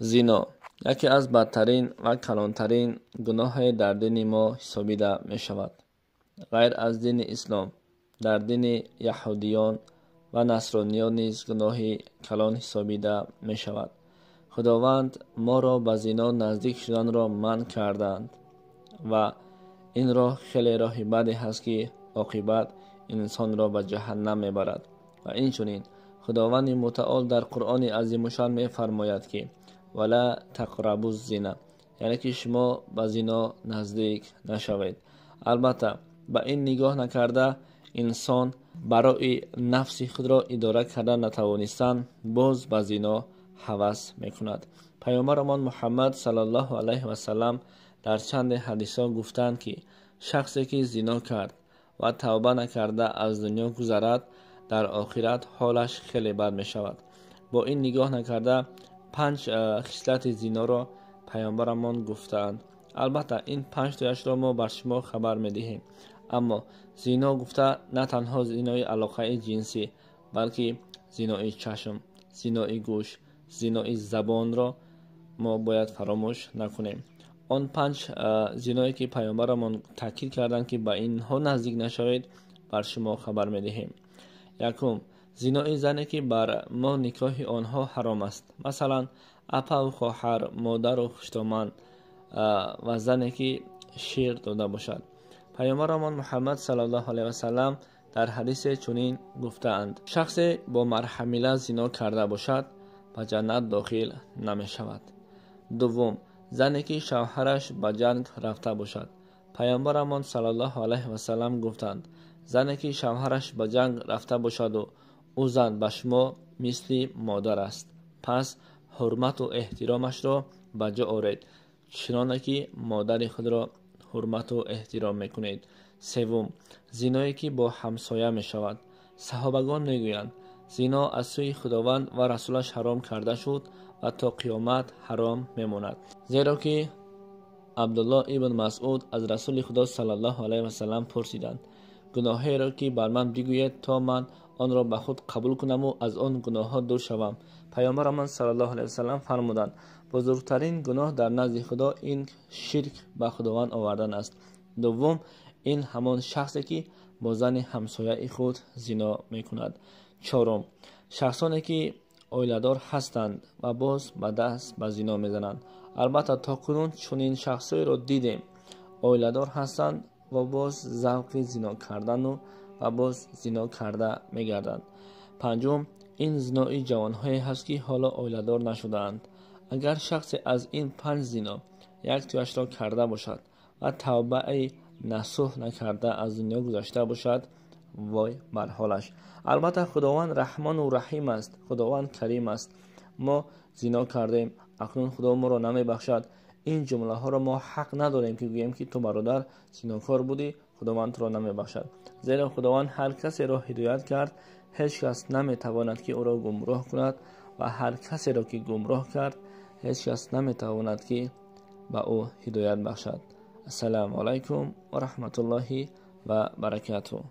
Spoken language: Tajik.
Зино яке аз бадтарин ва калонтарин гуноҳе дар дини мо ҳисобида мешавад. Ғайр аз дини ислом, дар дини яҳудиён ва насрониён низ гуноҳи калон ҳисобида мешавад. Худованд моро ба зино наздик шуданро манъ кардаанд ва ин роҳ хеле роҳи баде ҳаст, ки оқибат инсонро ба ҷаҳаннам мебарад. Ва инчунин Худованди мутаол дар Қуръони азимушшаън мефармояд, ки вала тақрабу зина, яъне ки шумо ба зино наздик нашавед. Албатта, ба ин нигоҳ накарда, инсон барои нафси худро идора карда натавонистан боз ба зино ҳавас мекунад. Паёмбарамон Муҳаммад саллаллоҳу алайҳи васаллам дар чанде ҳадисҳо гуфтанд, ки шахсе ки зино кард ва тавба накарда аз дунё гузарад, дар охират ҳолаш хеле бад мешавад. Бо ин нигоҳ накарда, панҷ хислати зиноро паёмбарамон гуфтаанд. Албатта, ин панҷ тояшро мо бар шумо хабар медиҳем. Аммо зино гуфта на танҳо зинои алоқаи ҷинсӣ, балки зинои чашм, зинои гӯш, зинои забонро мо бояд фаромӯш накунем. Он панҷ зиное ки паёмбарамон таъкид карданд, ки ба инҳо наздик нашавед, бар шумо хабар медиҳем. Якум, зинои зане ки бар мо никоҳи онҳо ҳаром аст. Масалан, апаву хоҳар, модару хуштоман ва зане ки шир дода бошад. Паёмбарамон Муҳаммад саллаллоҳу алайҳи васаллам дар ҳадисе чунин гуфтаанд: шахсе бо марҳамила зино карда бошад, ба ҷаннат дохил намешавад. Дуввум, зане ки шавҳараш ба ҷанг рафта бошад. Паёмбарамон саллаллоҳу алайҳи васаллам гуфтанд: зане ки шавҳараш ба ҷанг рафта бошаду ӯ зан ба шумо мисли модар аст, пас ҳурмату эҳтиромашро ба ҷо оред, чуноне ки модари худро ҳурмату эҳтиром мекунед. Севум, зиное ки бо ҳамсоя мешавад. Саҳобагон мегӯянд: зино аз сӯи Худованд ва расулаш ҳаром карда шуд ва то қиёмат ҳаром мемонад. Зеро ки Абдуллоҳ ибн Масъуд аз расули Худо саллаллоҳу алайҳи васаллам пурсиданд: гуноҳеро ки бар ман бигӯед, то ман онро ба худ қабул кунаму аз он гуноҳҳо дур шавам. Паёмбарамон саллаллоҳу алайҳи васаллам фармуданд: бузургтарин гуноҳ дар назди Худо ин ширк ба Худованд овардан аст. Дуввум, ин ҳамон шахсе ки бо зани ҳамсояи худ зино мекунад. Чорум, шахсоне ки оиладор ҳастанд ва боз ба даст ба зино мезананд. Албатта, то кунун чунин шахсҳоеро дидем, оиладор ҳастанд ва боз завқи зино кардану ва боз зино карда мегарданд. Панҷум, ин зинои ҷавонҳое ҳаст, ки ҳоло оиладор нашудаанд. Агар шахсе аз ин панҷ зино як тояшро карда бошад ва тавбаи насӯҳ накарда аз дунё гузашта бошад, вой бар ҳолаш. Албатта, Худованд Раҳмону Раҳим аст, Худованд Карим аст. Мо зино кардем, акнун Худо моро намебахшад. Ин ҷумлаҳоро мо ҳақ надорем, ки гӯем, ки ту бародар зинокор будӣ, Худованд туро намебахшад. Зеро Худованд ҳар касеро ҳидоят кард, ҳеҷ кас наметавонад, ки ӯро гумроҳ кунад, ва ҳар касеро ки гумроҳ кард, ҳеҷ кас наметавонад, ки ба ӯ ҳидоят бахшад. Ассалому алайкум ва раҳматуллоҳи ва баракатуҳ.